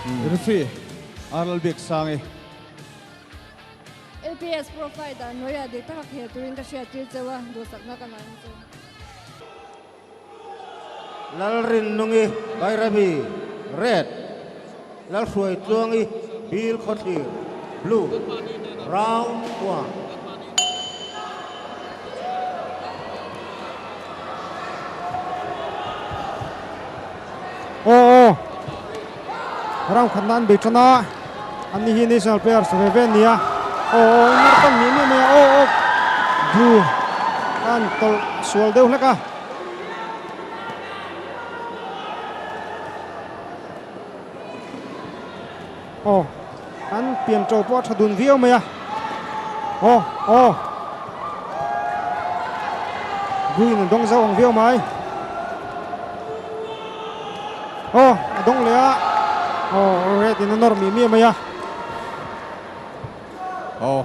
Referee Arnold Biaksangi. LPS Profile dan hnuaiah dik taka khel turin ka hriattir cheu a, duhsakna ka ngai ang chu. Lalrinnungi Bairabi, Red, Lalhruaitluangi Bill Khawthlir, Blue, Round 1. Aw aw round khat nan bei tan a an ni hi national players ve ve ania aw aw in mar tam miah miah mai a aw aw blue a an tawlh sual deuh hlek a. Aw an pian to pawh a tha dun viau mai a aw aw blue in a dawng zauh ang viau mai aw a dawng leh a aw red in a nawr miah miah mai a aw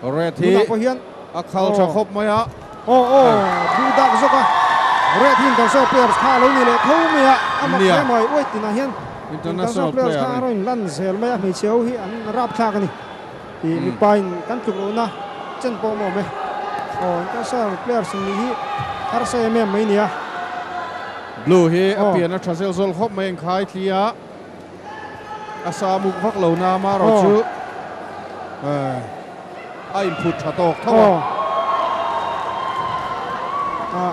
red hi tunah pawh hian a khal tha khawp mai a aw aw blue dak zawk a red hi international players kha a lo ni leh tho mai a a mak hle mai uai tinah hian international players kha a rawn lan zel mai a hmeichhe ho hi an rap thlak a ni tih mipa in kan tluk lohna chen pawh awm awm e aw international players nih hi harsa em em mai nia blue hi a pian a tha zel zawl khawp mai engkhai thli a. A sa muk vak lo na amarawh chu a inphut tha tawk tho a.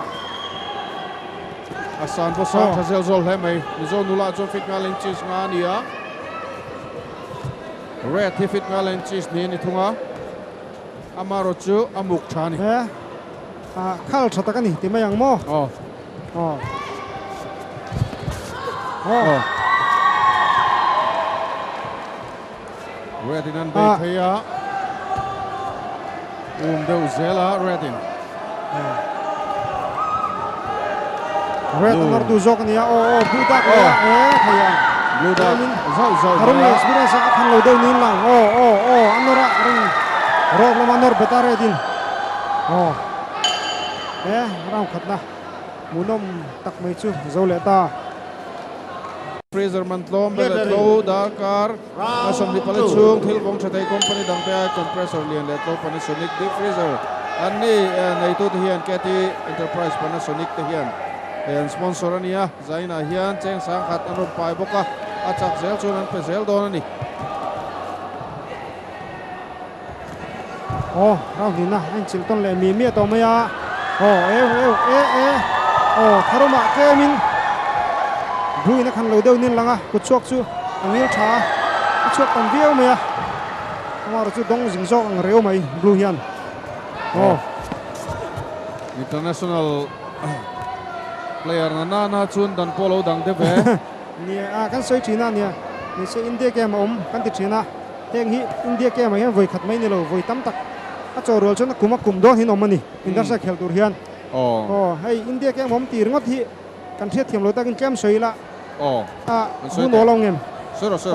A san pawh sang tha zel zawl hle mai. Mizo nula chuan fit nghal inches nga a ni a. Red hi fit nghal inches ni a ni thung a. Amarawh chu a muk tha a ni. Khal tha tak a ni ti mai ang maw? Aw. Aw. Red in an bei thei a. Um deuh zel a Red in. Red an ar du zawk a nia. Aw aw blue dark leh a e thei a. Blue dark zauh zauh mai a. Harum leh experience a khan lo deuh niin lang. Aw aw aw an nawr a ring rawk lama nawr bet a Red in. Aw. He round khatna hmuhnawm tak mai chu zo leh ta. Freezer man tlawm ber leh tlo darkar a 24 chhung thil vawng tha thei company dang te ai compressor lian leh tlo Panasonic deep freezer an ni. Neitute hian KT Enterprise Panasonic te hian hei an sponsor a nia. Zainah hian cheng sangkhat an rawn pai bawk a, a chak zel chuan an pe zel dawn a ni. Aw round hnihna a inchilh tawn leh mi miah tawh mai a, aw eu eu e e aw tharumah tlemin blue in a khan lo deuh nin lang a, kut chhuak chu a ngil tha a, a chhuak tam viau mai a, amaherawh chu dawng zing zawk ang reu mai blue hian aw. International player na nana chuan dan pawh lo dang deuh ve. Nia a kan sawi thin a nia, nise India game a awm kan ti thin a. Heng hi India game ah hian vawi khat mai ni lo, vawi tam tak a chaw rual chuan a kum a kum dawn hian awm a ni, international khel tur hian. Aw, hei India game awm tih ringawt hi kan hriat thiam lo takin tlem sawi ila a hun awl lo ngem.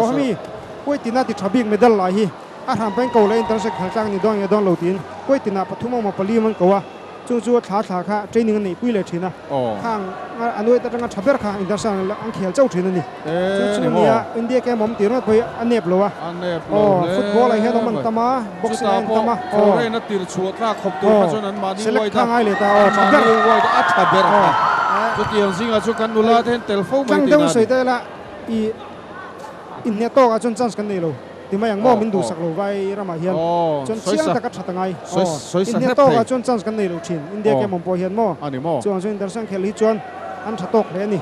Aw hemi Kuwaitina ti tha bik medal lai hi a hram pahin ko leh international khel tlak ni dawn nge dawn lo tiin Kuwaitina pathum emaw pali emaw an ko a. Chung chu thla thla kha training a neihpui leh thin a, khang a nuaih atanga tha ber kha international an khel chauh thin a ni. Chu chu nia India camp awm tih ringawt pawh hi a nep lo a, aw football ah hian awm an tam a, boxing ah hian an tam a, aw select kha ngai leh ta aw tha ber aw tlang deuh sawi ta ila i inhneh tawk ah chuan chance kan nei lo. Ti mai ang maw min duhsak lo vai ramah hian chuan chiang taka that a ngai. Aw inhne tawkah chuan chance kan nei lo thin India game awm pawh hian maw chuang chuan international khel hi chuan an tha tawk hle a ni.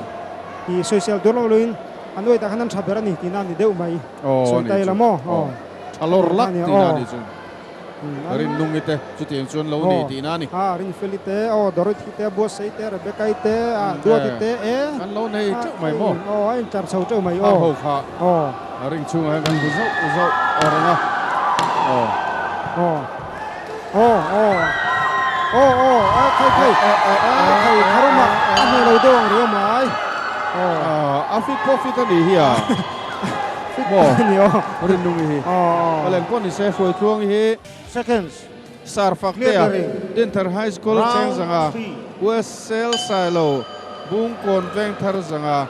I sawisel dur lo loin an uaitah khan an tha ber a ni tihna a ni deuh mai. Sawi ta ila maw aw. Tha lawr lak tihna a ni chu. Rinnungi te chutiang chuan lo ni tihna a ni. A Rinfeli te aw Dorothy te Buatsei te Rebecca-i te a Duati te e. Kan lo nei teuh mai maw? Aw a intlar chho teuh mai aw. Ho kha a ring chhungah hian kan hmu zauh zauh reng a aw. Aw aw aw aw aw a khai khai a khai tharuma a hne lo deuh ang riau mai aw. A fit pawh fit a nih hi a. Fit pawh a ni aw. Rinnungi hi. Aw. Palen pawh ni se Hruaitluangi hi. Seconds. Sarfak te a Dinthar High School cheng zanga West Sel Sailo Bungkawn Vengthar zanga.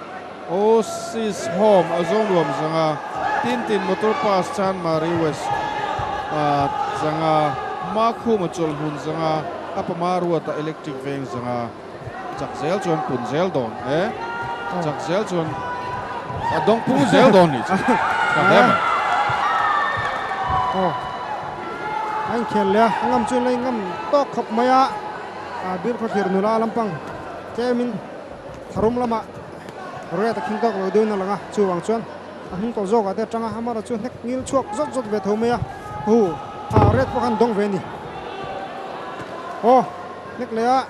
Oasis Home a zawng nuam zanga Tintin Motor Pass Chanmari West zanga Makhuma chawlhmun zanga a pama ruata Electric Veng zanga chak zel chuan pun zel dawn e chak zel chuan a dawng pung zel dawn nih chu ka hle mai. Aw a inkhel leh a, a ngam chuan la ingam tawk khawp mai a, bir khawthlir nula lampang tlemin tharum lamah Red a khing tawk lo deuhin a lang a, chuvang chuan a hnung tawh zawkah te atanga Amara chu hnek ngil chhuak zawt zawt ve tho mai a, hu a Red pawh khan dawng ve a ni. Aw hnek leh a,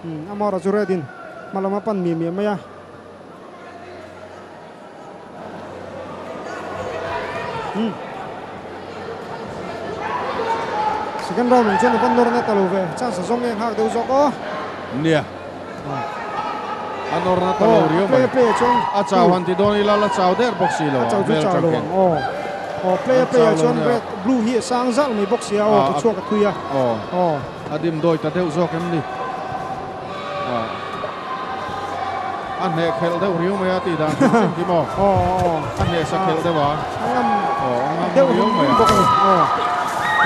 umm Amara chu Red in hma lama pan miah miah mai a. Umm second round ang chuan a van nawr na ta lo ve, chance a zawng nge nghak deuh zawk aw. Nia. A nawr na ta lo riau mai. A chau han ti dawn ila la chau der bawk si lo a hmel tang hian. Aw player player chuan red blue hi a sang zalh mai bawk sia aw ka chhuak a thui a. Aw a dim dawi ta deuh zawk em ni. A hneh khelh deuh riau mai a tih dan hrim hrim khi maw. A hneh sa khelh deuh a. A ngam deuh riau mai bawk a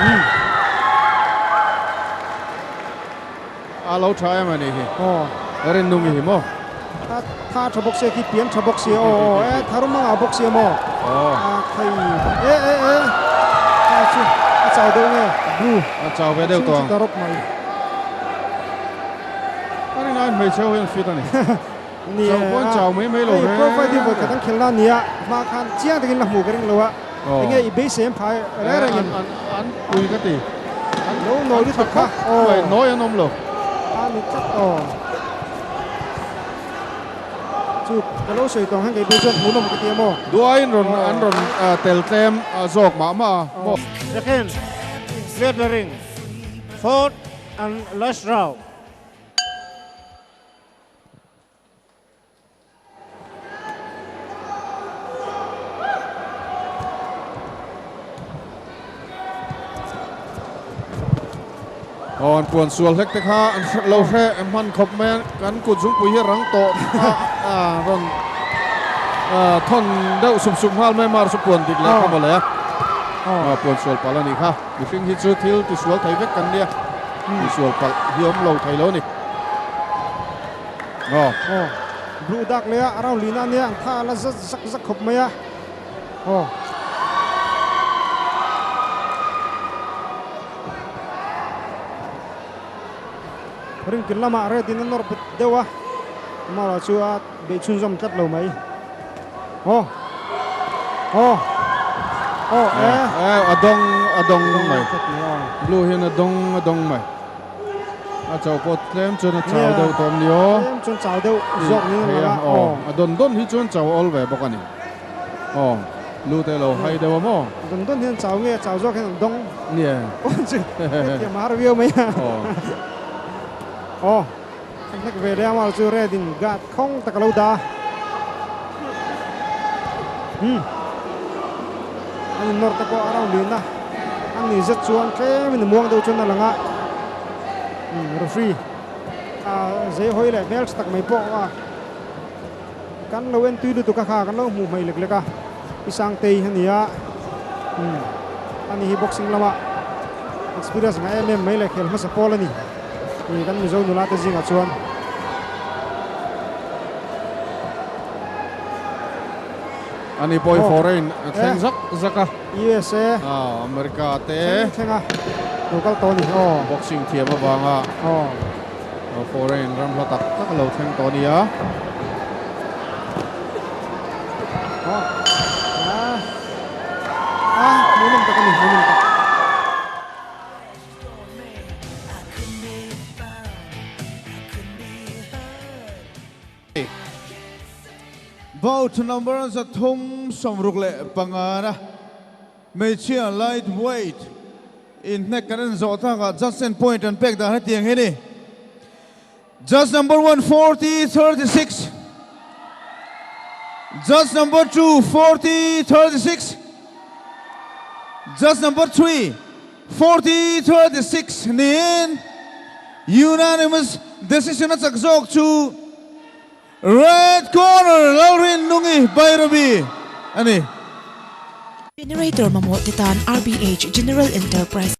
ni. A lo tha em a nih hi. Aw. Rinnungi hi maw? A tha tha bawk sia khi pian tha bawk sia aw aw e tharum anga bawk sia maw? Aw. A thei e e e a chu a chau deuh nge blue. A chau ve deuh tawh ang. A chhung chu ta rawp mai. Ka rinai hmeichhe ho hian fit a ni. Ni Chau pawh an chau mai mai lo hei reng. Pro fight hi vawikhat an khelh na a nia hma khan chiang takin la hmuh ka ring lo a. Enge i beisei an phai reng reng em? An an pui ka ti. An lo nawi lutuk kha. Aw. Nawi an awm lo. A ni tlat aw. Chu ka lo sawi tawng hian kei pawh chuan hmuhnawm ka ti a maw? Duaiin rawn an rawn tel tlem zawk mah mah a maw? Second, clear the ring. Fourth and last round. Aw an puan sual hlek te kha an lo hre hman khawp mai a kan kut zungpui hi rang tawh a rawn thawn deuh sup sup nghal mai mar chu puan dik leh kha mawle a puan sual palh a nih kha mihring hi chu thil tisual thei vek kan nia tisual palh hi awm lo thei lo a ni. Aw. Blue dak leh a round lina ania an tha la zat zak zak khawp mai a. Aw. Ringkil lamah red in a nawr bet deuh a. Mara chu a beih chhunzawm tlat lo mai. Aw. Aw. Aw e. A dawng a dawng mai. Blue hian a dawng a dawng mai. A chauh pawh tlem chuan a chau deuh tawh ni aw. Tlem chuan chau deuh zawk niin a lang a. Aw, a dawn dawn hi chuan chau awl ve bawk a ni. Aw, lu te lo hai deuh a maw? Dawn dawn hian chau nge, chau zawk hian an dawng. Nia. Aw chu, hetiang a har viau mai a. Aw. Aw, kan hnek ve leh a maw chu red in guard khawng tak a lo dah a. Umm. An innawr te pawh a round lin a, a ni zet chuan tlemin a muang deuh chuan a lang a. Umm referee a zei hawi leh hmel tha tak mai pawh a kan lo en tui lutuk a kha kan lo hmuh hmaih lek lek a i Sangtei a ni a umm ani hi boxing lamah experience ngah em em mai leh khel hmasa pawl a ni ih kan Mizo nula te zingah chuan. Ani pawh hi foreign a thleng zak zak a. USA. Aw America te. Thleng thleng a. Lo kal tawh a ni aw. Boxing thiam avanga. Aw. Foreign ram hla tak tak a lo thleng tawh a nia. Aw. A hmuhnawm tak a ni hmuhnawm tak. Bout number 365 na hmeichhia light weight inhnek kan en zawh takah judge ten point an pek dan hetiang hi a ni. Judge number 1 40 36 Judge number 2 40 36 Judge number 3 40 36 niin unanimous decision a chak zawk chu. Red corner Lalrinnungi Bairabi a ni. Generator mamawh te tan RBH General Enterprise.